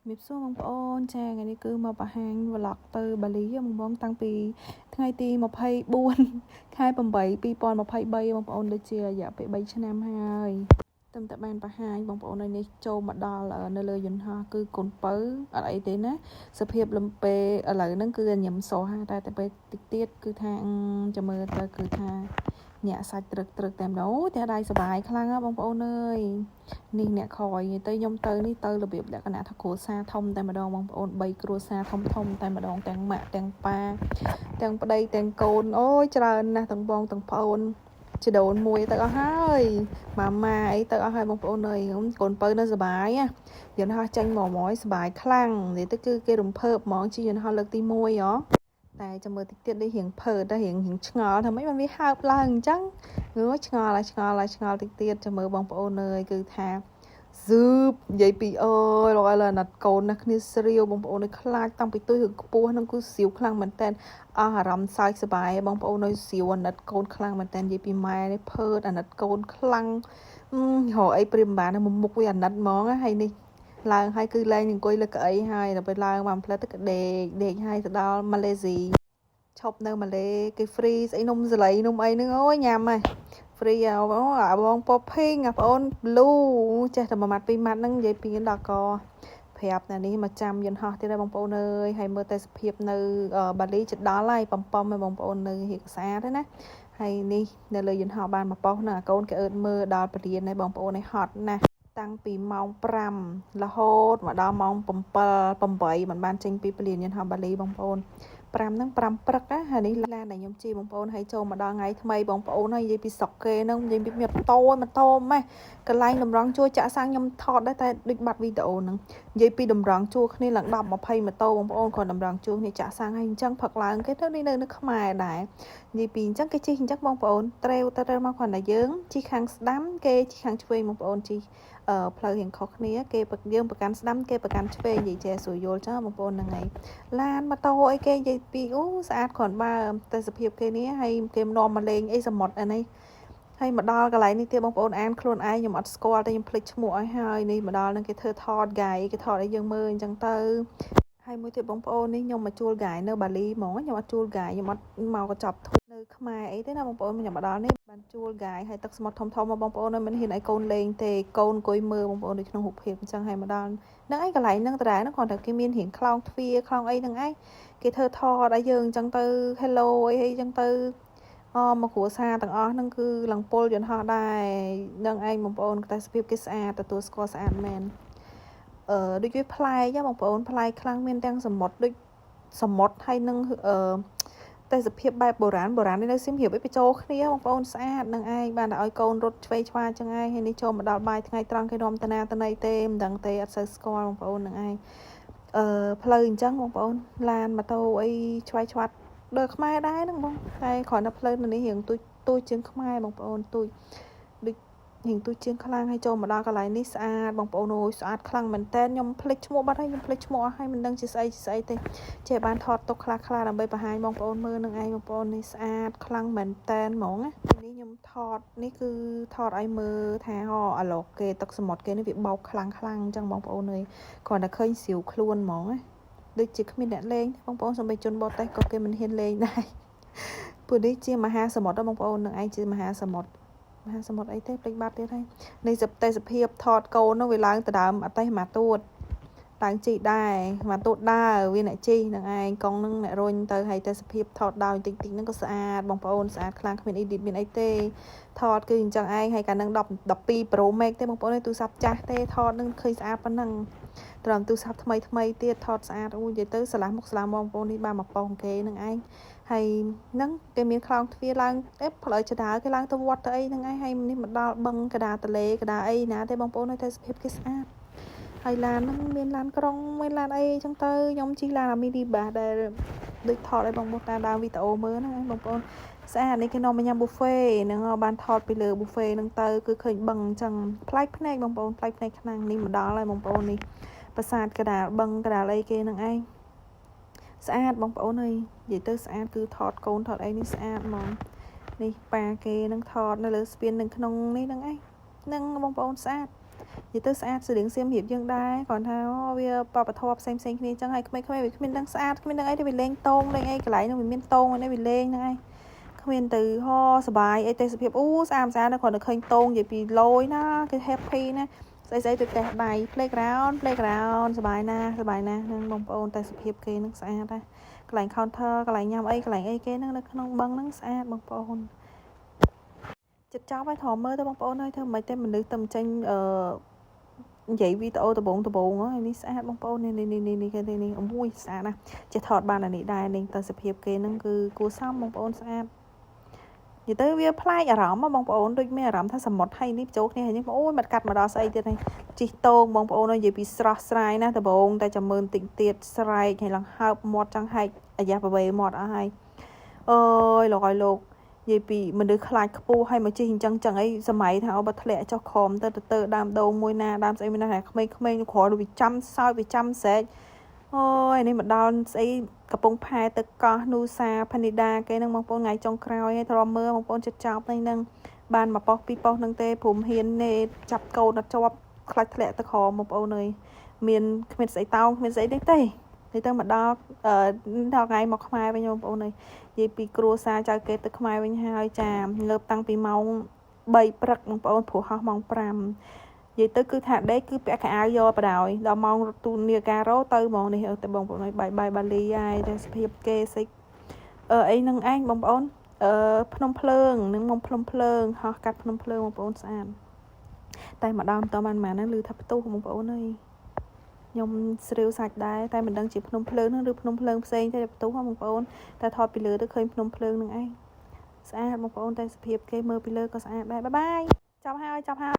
ជំរាបសួរបងប្អូនចាថ្ងៃនេះគឺមកបង្ហាញ vlog ទៅបាលីបងបងតាំងពីថ្ងៃទី24ខែ8 2023បងប្អូនដូចជារយៈពេល3ឆ្នាំហើយតែតែបានបង្ហាញបងប្អូននៅនេះចូលមកដល់នៅលើយន្តហោះគឺកូនពៅអត់អីទេណាសភាពលំពេឥឡូវហ្នឹងគឺញឹមសោះតែតែពេលតិចទៀតគឺថាចាំមើលទៅគឺថាញាក់សាច់ត្រឹកត្រឹកតែម្ដងអូផ្ទះដៃសបាយខ្លាំងហ៎បងប្អូនអើយនេះអ្នកក្រោយទៅខ្ញុំទៅនេះទៅរបៀបលក្ខណៈថាគ្រួសារធំតែម្ដងបងប្អូន3គ្រួសារធំធំតែម្ដងទាំងម៉ាក់ទាំងប៉ាទាំងប្តីទាំងកូនអូយច្រើនណាស់ទាំងបងទាំងប្អូនជីដូនមួយទៅអស់ហើយម៉ាម៉ាអីទៅអស់ហើយបងប្អូនអើយកូនពៅនៅសបាយណាយន្តហោះចេញមកមកសបាយខ្លាំងនិយាយទៅគឺគេរំភើបហ្មងជាយន្តហោះលើកទី1ហ៎តែចាំមើលតិចទៀតនេះរៀងភើតរៀងរៀងឆ្ងល់ថាម៉េចมันវាហើបឡើងអញ្ចឹងងើឆ្ងល់ហើយឆ្ងល់ហើយឆ្ងល់តិចទៀតចាំមើលបងប្អូនអើយគឺថាស៊ឺបនិយាយពីអើយលោកឲ្យលើអាណិតកូនណាស់គ្នាស្រាវបងប្អូនអើយខ្លាចតាំងពីទុយរឿងខ្ពស់ហ្នឹងគឺស្រាវខ្លាំងមែនតើអស់អារម្មណ៍សើចសប្បាយបងប្អូនអើយស្រាវអាណិតកូនខ្លាំងមែនតើនិយាយពីម៉ែនេះភើតអាណិតកូនខ្លាំងរកអីព្រាមបានមុខវាអាណិតហ្មងហើយនេះឡើងហើយគឺលែងអង្គុយលើកៅអីហើយដល់ពេលឡើងមកផ្លែទៅក៏ដេកដេកហើយទៅដល់ម៉ាឡេស៊ីឈប់នៅម៉ាឡេគេ free ស្អីនំសលៃនំអីហ្នឹងអូយញ៉ាំហ៎ free អាអាបងពភីងអាបងអូន blue ចេះតែមួយម៉ាត់ពីរម៉ាត់ហ្នឹងនិយាយពីដល់កប្រាប់តែនេះមកចាំយន្តហោះទៀតហើយបងប្អូនអើយហើយមើលតែសភាពនៅបាលីជិតដល់ហើយបំពំហើយបងប្អូននៅរៀកស្អាតទេណាហើយនេះនៅលើយន្តហោះបានមកប៉ុស្តិ៍នៅអាកូនគេអើតមើលដល់ពរៀនហើយបងប្អូនឲ្យហត់ណាស់តាំងពីម៉ោង5រហូតមកដល់ម៉ោង7 8មិនបានចេញពីពលានយន្តហោះបាលីបងប្អូន5ហ្នឹង5ព្រឹកណាហើយនេះឡានដែលខ្ញុំជិះបងប្អូនហើយចូលមកដល់ថ្ងៃថ្មីបងប្អូនហើយនិយាយពីស្រុកគេហ្នឹងនិយាយពីមានតូម៉ូតូម៉េះកន្លែងតម្រង់ជួរចាក់សាំងខ្ញុំថតដែរតែដូចបាត់វីដេអូហ្នឹងនិយាយពីតម្រង់ជួរគ្នាឡើង10 20ម៉ូតូបងប្អូនគ្រាន់តម្រង់ជួរគ្នាចាក់សាំងហើយអញ្ចឹងផឹកឡើងគេទៅនេះនៅនៅខ្មែរដែរនិយាយពីអញ្ចឹងគេជិះអញ្ចឹងបងប្អូនត្រេវទៅទៅមកគ្រាន់តែយើងជិះខាងស្ដាំគេជិះខាងឆ្វេងបងប្អូនជិះអឺផ្លូវរៀងខុសគ្នាគេយើងប្រកាន់ស្ដាំគេប្រកាន់ឆ្វេងនិយាយចេះស្រួលយល់ចឹងបងប្អូនហ្នឹងហើយឡានម៉ូតូអីគេនិយាយពីអូស្អាតគ្រាន់បើតែសភាពគេនេះហើយគេនាំមកលេងអីសមុទ្រអានេះហើយមកដល់កន្លែងនេះទៀតបងប្អូនអានខ្លួនឯងខ្ញុំអត់ស្គាល់តែខ្ញុំភ្លេចឈ្មោះឲ្យហើយនេះមកដល់នឹងគេធ្វើថត guide គេថតឲ្យយើងមើលអញ្ចឹងទៅហើយមួយទៀតបងប្អូននេះខ្ញុំមកជួល guide នៅបាលីហ្មងខ្ញុំអត់ជួល guide ខ្ញុំអត់មកកញ្ចប់ធូនៅខ្មែរអីទេណាបងប្អូនខ្ញុំមកដល់នេះបានជួល guide ហើយទឹកសមុទ្រធំធំមកបងប្អូនមិនហ៊ានឲ្យកូនលេងទេកូនអង្គុយមើលបងប្អូននៅក្នុងរូបភាពអញ្ចឹងហើយមកដល់នឹងឯងកន្លែងហ្នឹងដដែលហ្នឹងគ្រាន់តែគេមានរៀងខ្លោងទ្វារខ្លោងអីហ្នឹងឯងគេធ្វើថតឲ្យយើងអញ្ចឹងទៅ hello អីអីអញ្ចឹងទៅអមកគ្រួសារទាំងអស់ហ្នឹងគឺឡើងពលយន្តហោះដែរនឹងឯងបងប្អូនតែសភាពគេស្អាតទទួលស្គាល់ស្អាតមែនអឺដូចវាប្លែកបងប្អូនប្លែកខ្លាំងមានទាំងសមុទ្រដូចសមុទ្រហើយនឹងអឺតែសភាពបែបបុរាណបុរាណនេះនៅសៀមរាបអីបញ្ចូលគ្នាបងប្អូនស្អាតនឹងឯងបានតែឲ្យកូនរត់ឆ្វេងឆ្វាចឹងឯងហើយនេះចូលមកដល់បាយថ្ងៃត្រង់គេនាំតាណាតណីទេមិនដឹងទេអត់សូវស្គាល់បងប្អូននឹងឯងអឺផ្លូវអញ្ចឹងបងប្អូនឡានម៉ូតូអីឆ្វៃឆ្វាត់ដូចខ្មែរដែរហ្នឹងបងតែគ្រាន់តែផ្លូវនៅនេះរៀងទូចទូចជាងខ្មែរបងប្អូនទូចដូចរៀងទូចជាងខ្លាំងហើយចូលមកដល់កន្លែងនេះស្អាតបងប្អូនអូយស្អាតខ្លាំងមែនតើខ្ញុំភ្លេចឈ្មោះបាត់ហើយខ្ញុំភ្លេចឈ្មោះអស់ហើយមិនដឹងជាស្អីជាស្អីទេចេះបានថតទុកខ្លះខ្លះដើម្បីបង្ហាញបងប្អូនមើលនឹងឯងបងប្អូននេះស្អាតខ្លាំងមែនតើហ្មងណានេះខ្ញុំថតនេះគឺថតឲ្យមើលថាហអាឡុកគេទឹកសមុទ្រគេនេះវាបោកខ្លាំងខ្លាំងអញ្ចឹងបងប្អូនអើយគ្រាន់តែឃើញស្រាវខ្លួនហ្មងណាដូចជាគ្មានអ្នកលេងបងប្អូនសំបីជនបរទេសក៏គេមិនហ៊ានលេងដែរពួកនេះជាមហាសមុទ្របងប្អូននឹងឯងជាមហាសមុទ្រមហាសមុទ្រអីទេភ្លេចបាត់ទៀតហើយនេះទេសភាពថតកូននោះវាឡើងទៅដើមអតេះមកទួតឡើងជីដែរមកទួតដើរវាអ្នកជីនឹងឯងកង់នឹងអ្នករុញទៅហើយទេសភាពថតដោយតិចតិចហ្នឹងក៏ស្អាតបងប្អូនស្អាតខ្លាំងគ្មាន edit មានអីទេថតគឺអញ្ចឹងឯងហើយកាលហ្នឹង10 12 Pro Max ទេបងប្អូនទូរស័ព្ទចាស់ទេថតនឹងឃើញស្អាតប៉ុណ្ណឹងត្រឹមទូរស័ព្ទថ្មីថ្មីទៀតថតស្អាតអូនិយាយទៅឆ្លាស់មុខឆ្លាស់មកបងប្អូននេះបានមកប៉ោងគេនឹងឯងហើយហ្នឹងគេមានខ្លោងទ្វារឡើងអេផ្លូវចដើគេឡើងទៅវត្តទៅអីហ្នឹងឯងហើយនេះមកដល់បឹងកដាតលេកដាអីណាទេបងប្អូនតែសភាពគេស្អាតហើយឡានហ្នឹងមានឡានក្រុងមានឡានអីចឹងទៅខ្ញុំជិះឡានអាមីនីបាសដែលដូចថតឲ្យបងប្អូនតាមដើមវីដេអូមើលហ្នឹងឯងបងប្អូនស្អាតនេះគេនាំមកញ៉ាំ buffet ហ្នឹងបានថតពីលើ buffet ហ្នឹងទៅគឺឃើញបឹងអញ្ចឹងប្លែកភ្នែកបងប្អូនប្លែកភ្នែកខ្លាំងនេះមកដល់ហើយបងប្អូននេះប្រាសាទកដាលបឹងកដាលអីគេហ្នឹងឯងស្អាតបងប្អូនអើយនិយាយទៅស្អាតគឺថតកូនថតអីនេះស្អាតហ្មងនេះប៉ាគេនឹងថតនៅលើស្ពាននឹងក្នុងនេះហ្នឹងឯងនឹងបងប្អូនស្អាត និយាយទៅស្អាតស្តៀងសៀមរាបយើងដែរគ្រាន់ថាវាបបធរផ្សេងផ្សេងគ្នាចឹងហើយក្មេងៗវាគ្មានដឹងស្អាតគ្មានដឹងអីទេវាលេងតងលេងអីកន្លែងហ្នឹងវាមានតងនេះវាលេងហ្នឹងឯងគ្មានទៅហោសបាយអីទេសភាពអូស្អាតស្អាតគ្រាន់តែឃើញតងនិយាយពីលយណាគេ happy ណាស្អីស្អីទៅតេះដៃ playground playground សបាយណាស់សបាយណាស់ហ្នឹងបងប្អូនតែសភាពគេហ្នឹងស្អាតណាកន្លែង counter កន្លែងញ៉ាំអីកន្លែងអីគេហ្នឹងនៅក្នុងបឹងហ្នឹងស្អាតបងប្អូនចិត្តចប់ហើយធំមើលទៅបងប្អូនហើយធ្វើមិនទេមនុស្សទៅចេញអឺនិយាយវីដេអូដបងដបងហើយនេះស្អាតបងប្អូននេះនេះនេះនេះគេនេះអូយស្អាតណាស់ចេះថតបានអានេះដែរនេះទៅសភាពគេហ្នឹងគឺគួរសមបងប្អូនស្អាតនិយាយទៅវាប្លែកអារម្មណ៍បងប្អូនដូចមានអារម្មណ៍ថាសមុទ្រហើយនេះចូលគ្នាហើយនេះអូយមិនកាត់មកដល់ស្អីទៀតហើយជិះតោងបងប្អូននិយាយពីស្រស់ស្រាយណាស់ដបងតែចាំមើលតិចទៀតស្រែកហើយឡើងហើបមាត់ចង់ហែកអាយ៉ាប្រវេមាត់អស់ហើយអើយលោកឲ្យលោកនិយាយពីមនុស្សខ្លាចខ្ពស់ហើយមកជិះអញ្ចឹងចឹងអីសម័យថាអូបើធ្លាក់ចុះក្រោមទៅទៅដើមដូងមួយណាដើមស្អីមួយណាក្មេងៗគ្រាន់វាចាំសើចវាចាំស្រែកអូយនេះមកដល់ស្អីកំពង់ផែទៅកោះនូសាផានីដាគេនឹងបងប្អូនថ្ងៃចុងក្រោយហើយទ្រាំមើលបងប្អូនចិត្តចប់នេះនឹងបានមកប៉ុសពីរប៉ុសនឹងទេព្រមហ៊ាននេះចាប់កូនអត់ជាប់ខ្លាច់ធ្លាក់ទៅក្រោមបងប្អូនអើយមានគ្មានស្អីតោងគ្មានស្អីទេទេនេះទៅមកដល់ដល់ថ្ងៃមកខ្មែរវិញបងប្អូនអើយនិយាយពីគ្រួសារចៅគេទៅខ្មែរវិញហើយចាងើបតាំងពីម៉ោង3ព្រឹកបងប្អូនព្រោះហោះម៉ោង5និយាយទៅគឺថាដេកគឺពាក់ខោអាវយកបដ ாய் ដល់ម៉ោងទូនាការ៉ូទៅហ្មងនេះទៅបងប្អូនបាយបាយបាលីហើយតែសភាពគេសិចអឺអីនឹងឯងបងប្អូនអឺភ្នំភ្លើងនឹងមុំភ្នំភ្លើងហោះកាត់ភ្នំភ្លើងបងប្អូនស្អាតតែមកដល់មិនតបានប៉ុន្មានហ្នឹងឮថាផ្ទុះបងប្អូនអើយខ្ញុំស្រាវសាច់ដែរតែមិនដឹងជាភ្នំភ្លើងហ្នឹងឬភ្នំភ្លើងផ្សេងទេផ្ទុះបងប្អូនតែថតពីលើទៅឃើញភ្នំភ្លើងនឹងឯងស្អាតបងប្អូនតែសភាពគេមើលពីលើក៏ស្អាតដែរ bye bye ចប់ហើយចប់ហើយ។